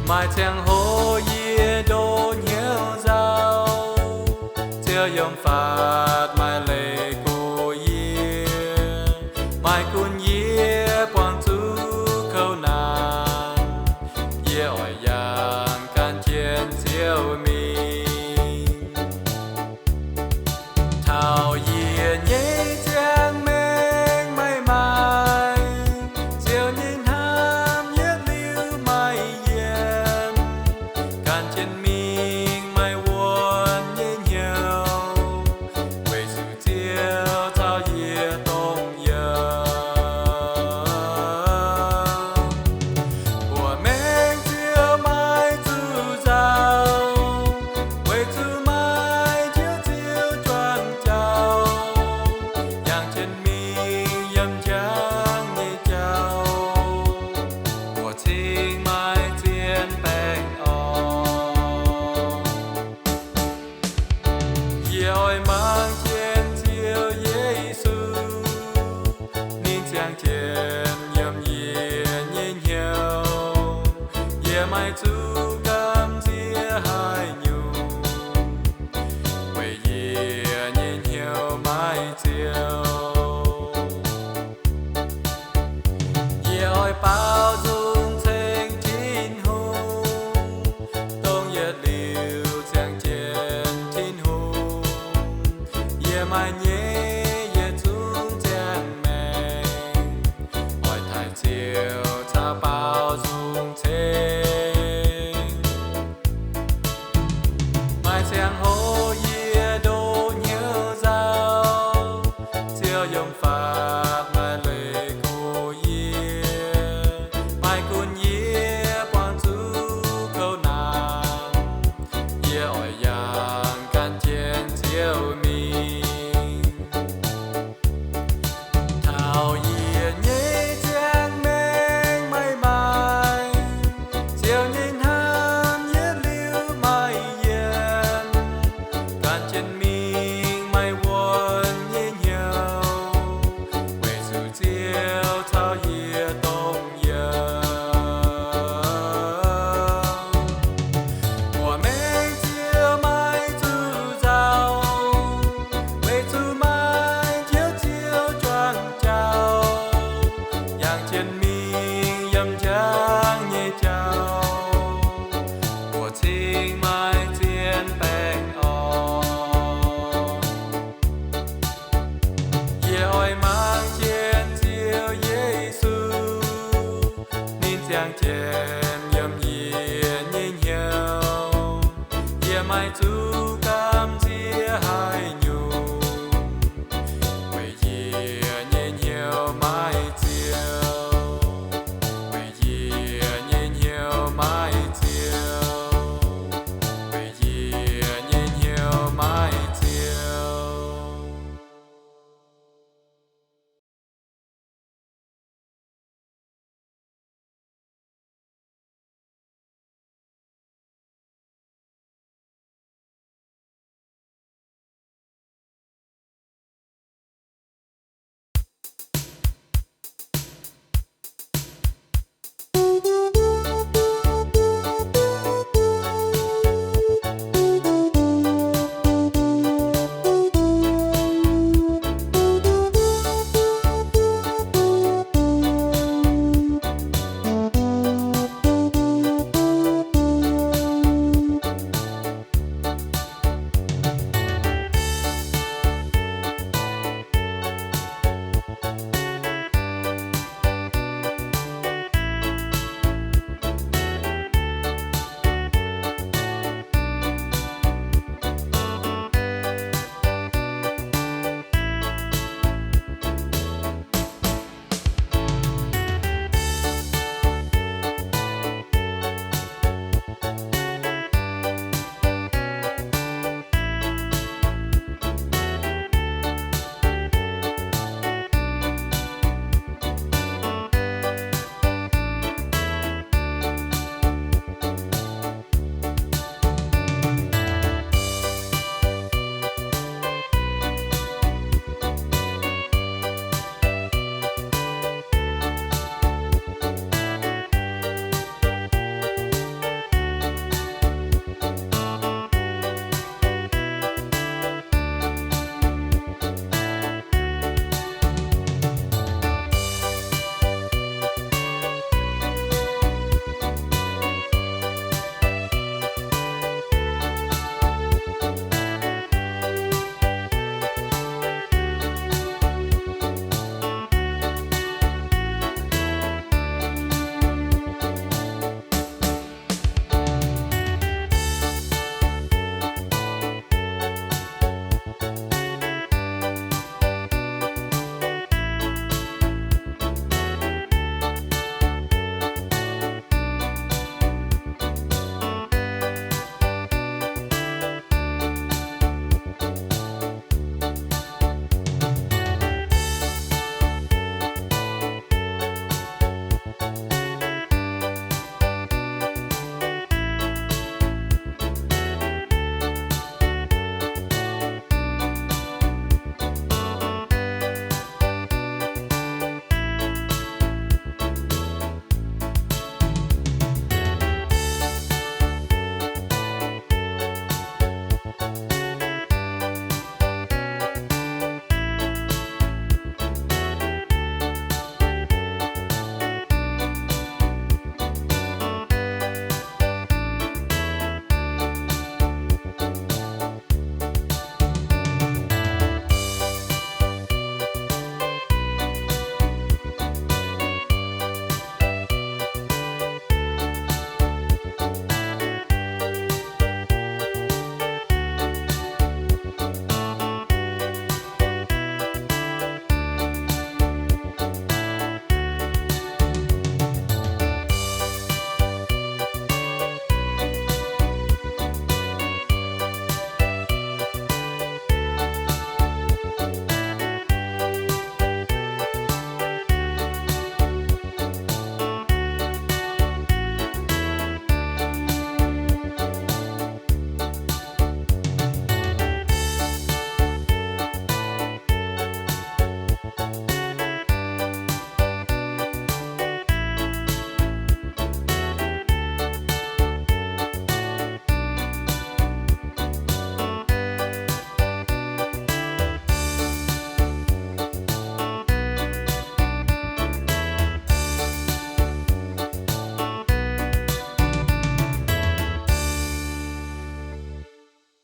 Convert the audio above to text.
Maaih ziangh hoc yie ndoqv hnyouv nzauh, Ziouv yiem faatv maaih leiz gox yie. Maaih gunv yie buangh zuqc kouv naanc, yie oix yangh gan jienv Ziouv mingh. Taux yie nyei ziangh maengc maiv maaih, Ziouv nyei hnamv yietc liuz maiv yienx, gan jienv mingh maaih wuonx nyei hnyouv, weic zuqc Ziouv caux yie dongh youz. Mbuo maengc Ziouv maiv zuqc nzauh, weic zuqc maaih Njoux Ziouv juangc jauv, yangh jienv mingh yiem njang nyei jauv, mbuo cingx maaih zien baengh orn. Yie oix mangc jienv Ziouv Yesu, ninh ziangh jienv yiem yie nyei hnyouv. Yie maiv zuqc gamh nziex haaix nyungc, weic yie nyei hnyouv maaih Ziouv. Yie oix baaux nzung ceng Tin-Hungh, dongh yietc liuz ziangh jienv Tin-Hungh. Yie maaih nyei yietc zungv ziangh maengc, oix taaih Ziouv caux baaux nzung ceng. Maaih ziangh hoc yie ndoqv hnyouv nzauh, Ziouv yiem faatv maaih leiz gox yie. Maaih gunv yie buangh zuqc kouv naanc, yie oix yangh gan jienv Ziouv mingh. Taux yie nyei ziangh maengc maiv maaih, Ziouv nyei hnamv yietc liuz maiv yienx, gan jienv mingh maaih wuonx nyei hnyouv, weic zuqc Ziouv caux yie dongh youz. Mbuo maengc Ziouv maiv zuqc nzauh, weic zuqc maaih Njoux Ziouv juangc jauv, yangh jienv mingh yiem njang nyei jauv, mbuo cingx maaih zien baengh orn. Yie oix mangc jienv Ziouv Yesu, ninh ziangh jienv